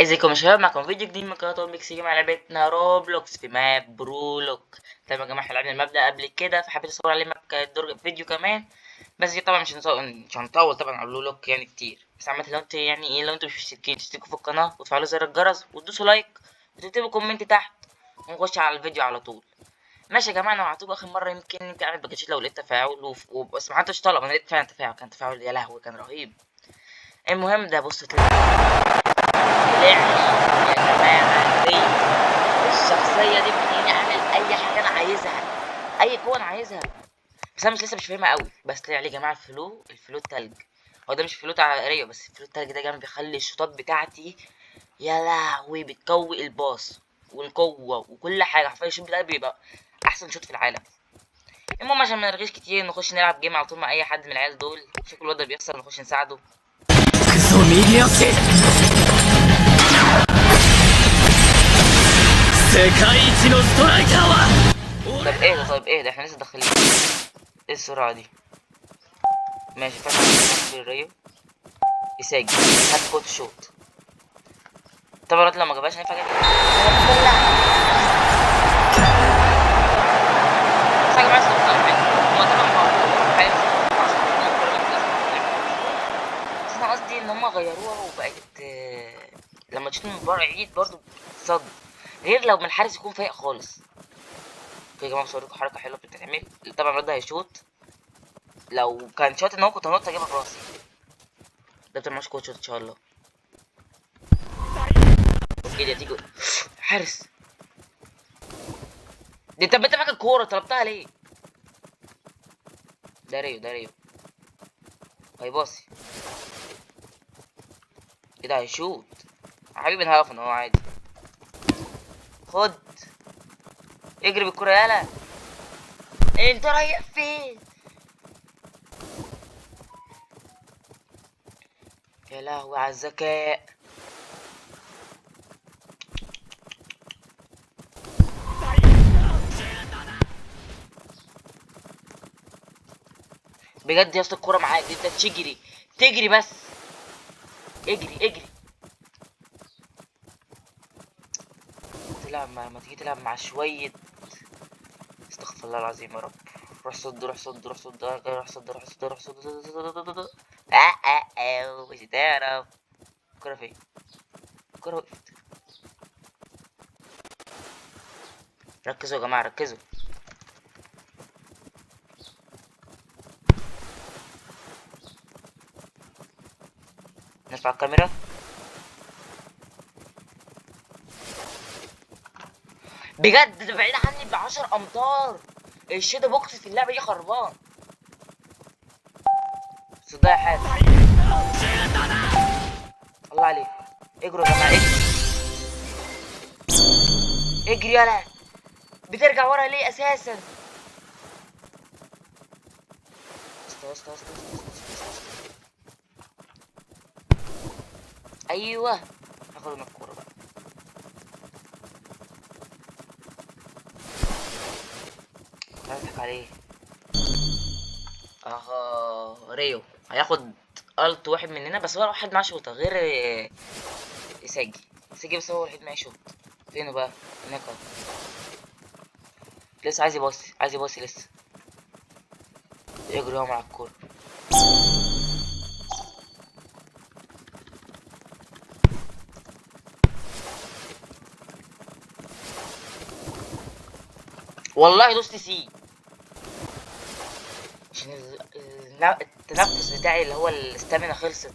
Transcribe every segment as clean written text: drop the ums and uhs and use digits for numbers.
ازيكم يا شباب، معكم فيديو جديد من قناة ميكس جيم على لعبتنا روبلوكس في map Blue Lock. طيب يا جماعة، احنا لعبنا ال map ده قبل كده، فحبيت اصور عليه map دور فيديو كمان، بس دي طبعا مش هنطول طبعا على Blue Lock يعني كتير. بس عامة لو انتوا يعني ايه، لو انتوا مش مشتركين تشتركوا في القناة وتفعلوا زر الجرس وتدوسوا like وتكتبوا comment تحت، ونخش على الفيديو على طول. ماشي يا جماعة، انا وعدتكم اخر مرة يمكن اعمل باكجات لو لقيت تفاعل بس ما حدش طلب، انا لقيت فعلا تفاعل، كان تفاعل يا لهوي كان رهيب. المهم ده بص طلع لي يا جماعة دي الشخصية دي بتخليني اعمل اي حاجة انا عايزها، اي قوة انا عايزها، بس انا مش لسه مش فاهمها قوي. بس طلع لي يا جماعة ال flow التلج، هو ده مش flow بتاع ريو، بس ال flow التلج ده جامد، بيخلي الشوطات بتاعتي يا لهوي بتقوي ال pass والقوه وكل حاجة، حرفيا الشوط بتاعي بيبقى احسن شوط في العالم. المهم عشان ما نرغيش كتير نخش نلعب game على طول مع اي حد من العيال دول، شكل الواد ده بيخسر نخش نساعده. طيب ايه ده، طيب ايه ده، احنا لسه داخلين، ايه السرعة دي؟ ماشي، فتح الريو يساجي هات كوت شوت. طبعا الواد لو ما جابهاش هينفع اجيبها. بس يا جماعة استنوا حاجة، هما طبعا حاجة، بس انا قصدي ان هما غيروها وبقت لما تشوط من بره بعيد برضه بتصد، غير لو من الحارس يكون فايق خالص. okay يا جماعة، بصوريكم حركة حلوة بتتعمل. طبعا الواد ده هيشوط، لو كان شاط ان هو كنت هنط اجيبها براسي. ده بتاع معوش كوتش ان شاء الله. okay دي هتيجي حارس دي. طب انت معاك الكورة طلبتها ليه؟ ده ريو، ده ريو هيباصي كده، هيشوط حبيبي. انا هقف اهو عادي، خد اجري بالكورة يالا. انت رايح فين؟ يا لهوي على الذكاء. بجد يا اسطى الكورة معاك، انت تجري تجري بس، اجري اجري. تلعب مع، ما تيجي تلعب مع شوية، استغفر الله العظيم يا رب. روح صد، روح صد، روح صد، روح صد، روح صد، روح صد، صد. مش هتعرف. الكورة فين؟ الكورة وقفت. ركزوا يا جماعة، ركزوا. نرفع الكاميرا. بجد ده بعيد عني ب10 امتار. ال shadow box في اللعبة دي خربان. صدق يا حاتم، الله عليك. اجروا يا جماعة، اجري اجري. يالا بترجع ورا ليه اساسا؟ استا استا استا استا. ايوه هاخد من الكورة بقى. هضحك عليه. اها ريو هياخد الت واحد مننا، بس هو واحد معاه شوطه غير إيساجي. إيساجي بس هو الوحيد معاه شوط. فينه بقى؟ هناك اهو. لسه عايز يباصي، عايز يباصي لسه. يجري هو مع الكورة. والله دوست C عشان التنفس بتاعي اللي هو ال stamina خلصت.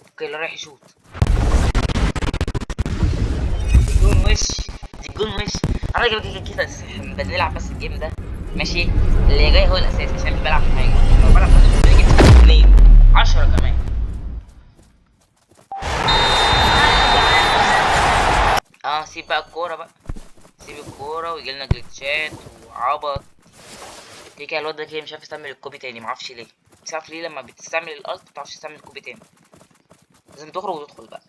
okay اللي رايح يشوط دي جون وش، دي جون وش. انا كده كده بس بنلعب بس ال game ده ماشي، اللي جاي هو الاساس عشان مش بلعب في حاجة. لو بلعب في حاجة بجيب 2 10 كمان. سيب بقى الكورة بقى، سيب الكورة ويجي لنا جليتشات وعبط كده كده. الواد ده كده مش عارف يستعمل ال copy تاني، معرفش ليه، مش عارف ليه لما بتستعمل ال ult مبتعرفش تستعمل ال copy تاني، لازم تخرج وتدخل بقى.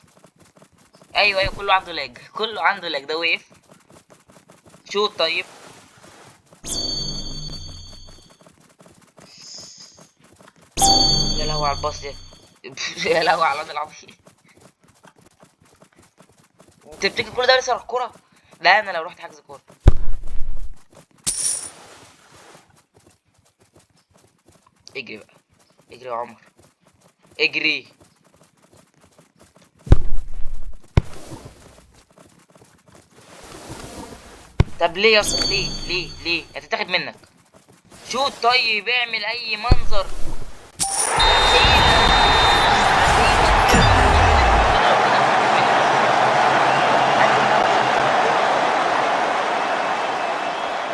ايوه ايوه كله عنده lag، كله عنده lag. ده وقف شوط. طيب لهوي على الباص ده. يا لهوي على الواد العبيط. تفتكر كل ده لسه على الكورة؟ لا انا لو رحت حجز كورة. اجري بقى، اجري يا عمر، اجري. طب ليه يا اسطى؟ ليه ليه ليه؟ هتتاخد منك. شوت طيب، اعمل اي منظر.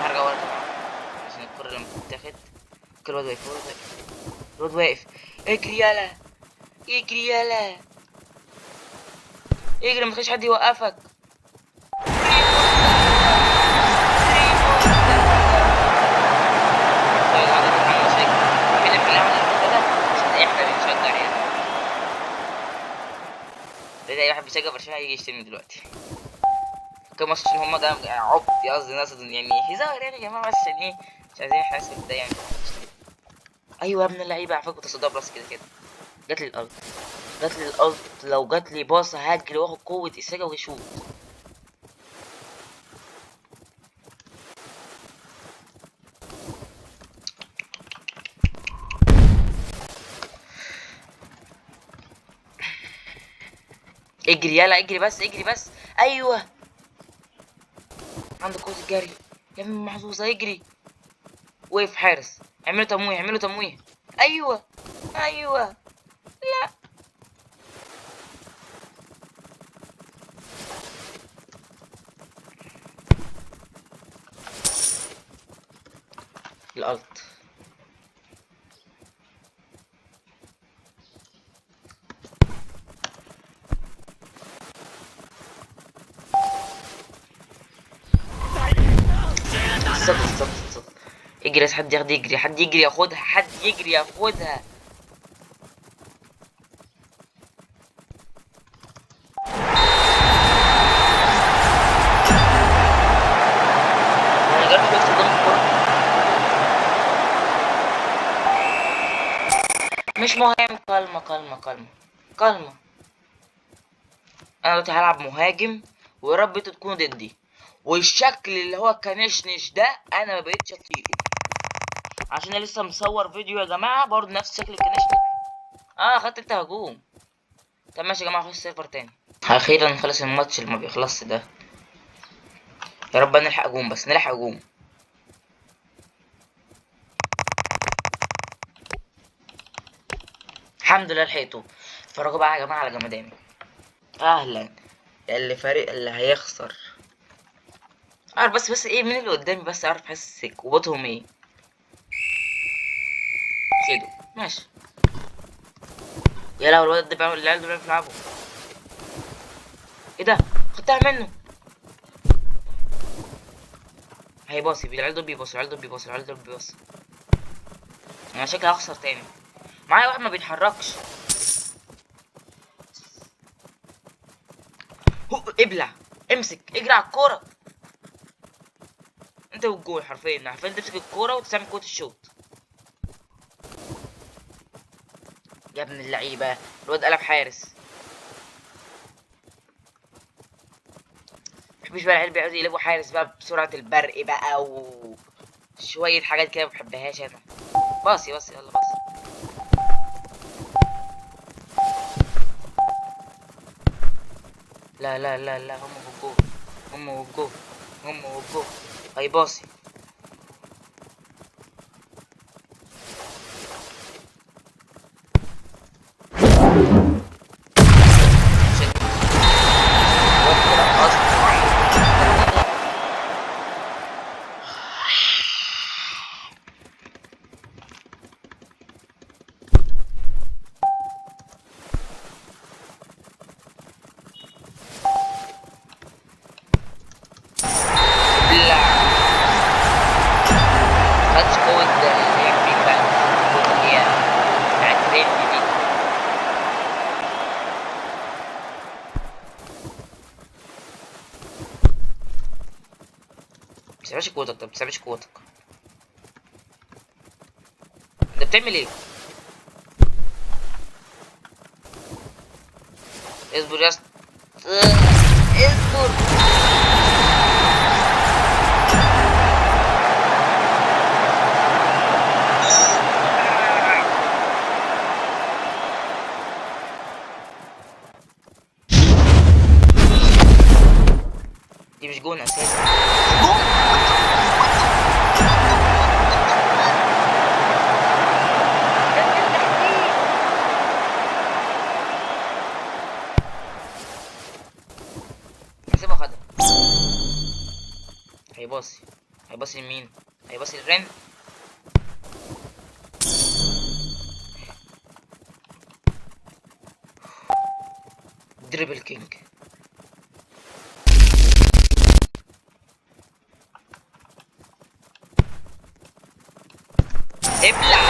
هرجع ورا طبعا عشان الكرة لما تتاخد. كل الواد واقف، الواد واقف، الواد واقف. اجري يالا، اجري يالا، اجري، ما تخليش حد يوقفك. اي واحد بيشجع برشلونة هيجي يشتمني دلوقتي. كم عشان هما ده عبط، قصدي ناس يعني هزار يعني يا جماعة، بس عشان ايه؟ مش عايزين احنا ناس ده يعني. ايوه يا ابن اللعيبة، على فكرة كنت هصدها براسي كده كده. جات لي الارض، جات لي الارض. لو جات لي باصة هجري واخد قوة اساجه ويشوط. اجري يلا، اجري بس، اجري بس. ايوه عندك قوة الجري يا ابن المحظوظة، اجري. وقف حارس، اعملوا تمويه، اعملوا تمويه. ايوه ايوه. لا الارض. صد. اجري، حد ياخد، يجري، حد يجري ياخدها، حد يجري ياخدها. انا جربت بس قدام الكورة. مش مهم، كلمة كلمة كلمة كلمة. انا دلوقتي هلعب مهاجم، ويا رب انتوا تكونوا ضدي. والشكل اللي هو كنشنش ده انا ما بقتش اطيقه، عشان انا لسه مصور فيديو يا جماعة برضه نفس شكل الكنشنش. خدت انت هجوم. طب ماشي يا جماعة، خش server تاني. اخيرا خلص الماتش اللي ما بيخلصش ده. يا رب نلحق هجوم، بس نلحق هجوم. الحمد لله لحقته. اتفرجوا بقى يا جماعة على جمداني. اهلا اللي فريق اللي هيخسر. اعرف بس ايه مين اللي قدامي، بس اعرف احس قوتهم ايه كده. ماشي. يا لهوي الواد ده بيعمل، العيال دول بيعرفوا يلعبوا. ايه ده؟ خدتها منه. هيباصي، العيال دول بيباصوا، العيال دول بيباصوا، العيال دول بيباصوا. انا شكلي هخسر تاني. معايا واحد ما بيتحركش. هو ابلع، امسك، اجري على الكورة. انت والجول حرفيا، حرفيا تمسك الكورة وتستعمل قوة الشوط. يا ابن اللعيبة، الواد قلب حارس. مبحبش بقى العيال بيقعدوا يقلبوا حارس بقى بسرعة البرق بقى وشوية حاجات كده مبحبهاش انا. باصي باصي، يلا باصي. لا لا لا لا، هم والجول، هم والجول، هم والجول. هيباصي. بتسعبش قوتك، طب بتسعبش قوتك. انت بتعمل ايه؟ اصبر يا اسطى، اصبر. دي مش جون اساسا. جون. ده من التحديد. حسابه خدها. هيباصي، هيباصي لمين؟ هيباصي لرين. dribble king. ابلع.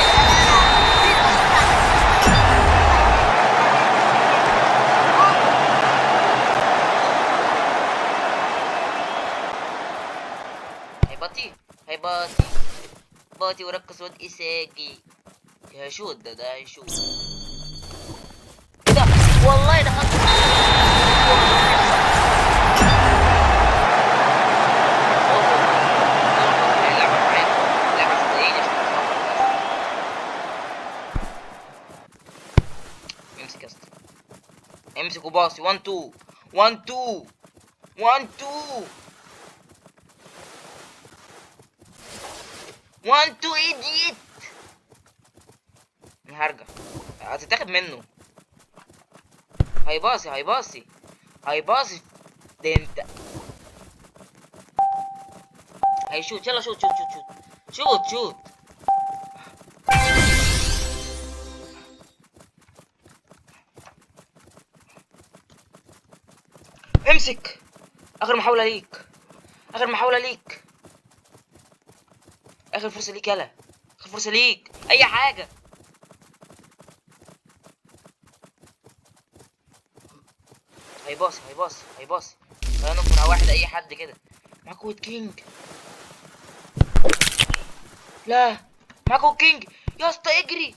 هيبطي، هيبطي باطي وركز واد إيساجي. هيشوط ده، ده هيشوط. ايه ده؟ والله دخلت. امسك يا اسطى، امسك وباصي. 1 2 1 2 1 2 1 2. idiot. انا هرجع، هتتاخد منه. هيباصي، هيباصي، هيباصي. ده انت هيشوت. يلا شوت شوت شوت شوت شوت شوت. امسك. اخر محاولة ليك، اخر محاولة ليك، اخر فرصة ليك. يلا اخر فرصة ليك، اي حاجة. هيباصي، هيباصي، هيباصي. هنفر على واحد، اي حد كده. معاك قوة king. لا معاك قوة king يا اسطى، اجري.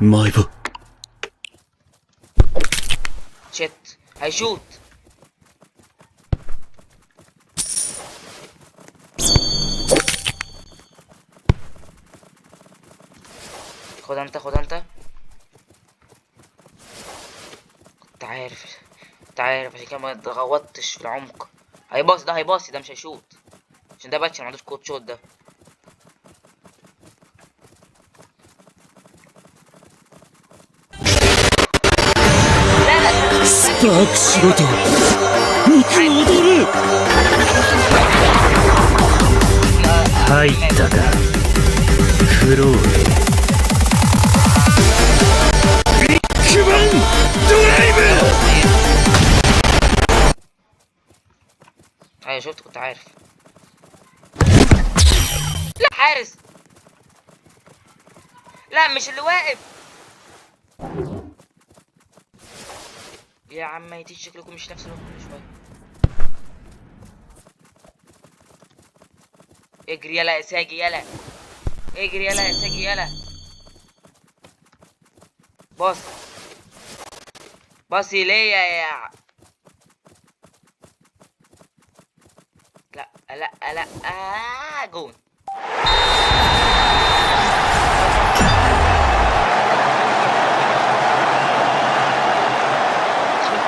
مايبو. شت هيشوط. خد انت، خد انت. كنت عارف، كنت عارف، عشان كده ما اتغوطتش في العمق. هيباصي ده، هيباصي ده، مش هيشوط عشان ده باتش ما عندوش قوة شوط ده. スパークしろと肉踊る。入ったかフローレ。ビッグバンドライブ。 ايوه شفت، كنت عارف. لا حارس، لا مش اللي واقف يا عم. ما شكلكم مش نفس الوقت كل شويه. اجري يلا يا ساجي، يلا اجري يلا يا ساجي، يلا باص، باصي ليا يا لا لا لا. جون.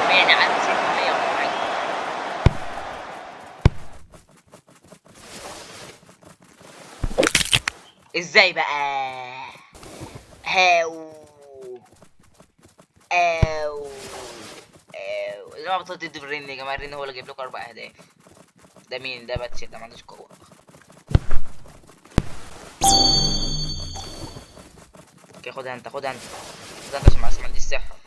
يعني عندي 6% ولا حاجة. ازاي بقى؟ هاو او او يا جماعة، بطلت تدوا الرن يا جماعة. الرن هو اللي جايب لكم 4 أهداف. ده مين ده؟ باتشيل ده ما عندوش قوة. okay خدها انت، خدها انت، خدها انت عشان ما عنديش صحة.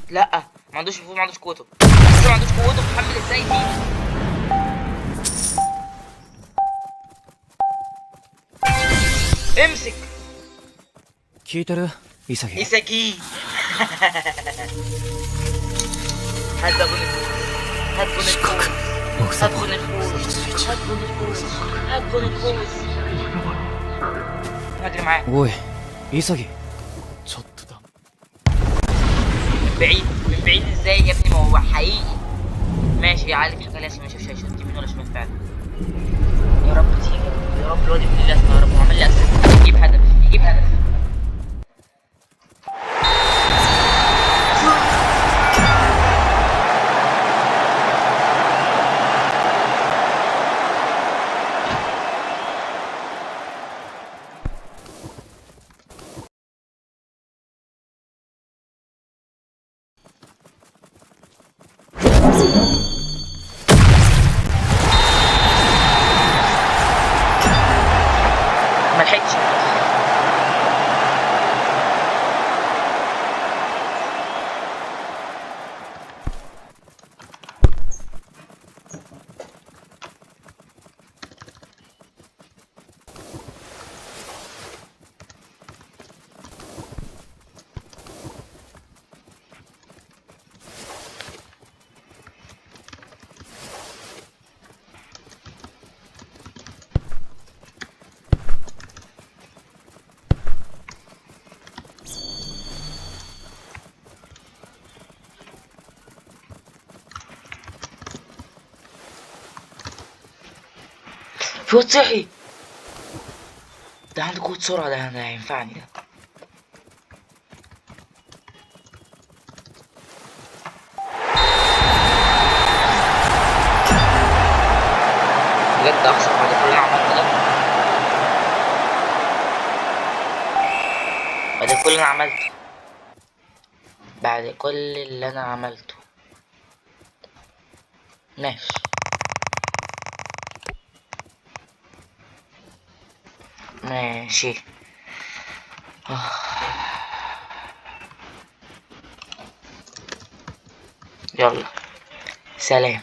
لا ما عندوش، ما عندوش قوته، بس ما عندوش قوته. بتحمل ازاي دي؟ امسك. 聞いてる？潔。 ايساكي. هات بقى جون الفوز، هات جون الفوز، هات جون الفوز، هات جون الفوز، هات جون الفوز. هجري معاه. おい潔。ちょっとだ。 من بعيد، من بعيد ازاي يا ابني؟ ما هو حقيقي. ماشي يا علي، تحكي لي عشان ما اشوفش هيشوط يمين ولا شمال فعلا. يا رب تيجي، يا رب الواد ابن اللذينه، يا رب هو عمل لي assist. يجيب هدف، يجيب هدف. ما لحقتش. في واد صحي ده عنده قوة سرعة، ده هينفعني ده. بجد اخسر بعد كل اللي انا عملته ده، بعد كل اللي انا عملته، بعد كل اللي انا عملته. ماشي ماشي. يلا سلام.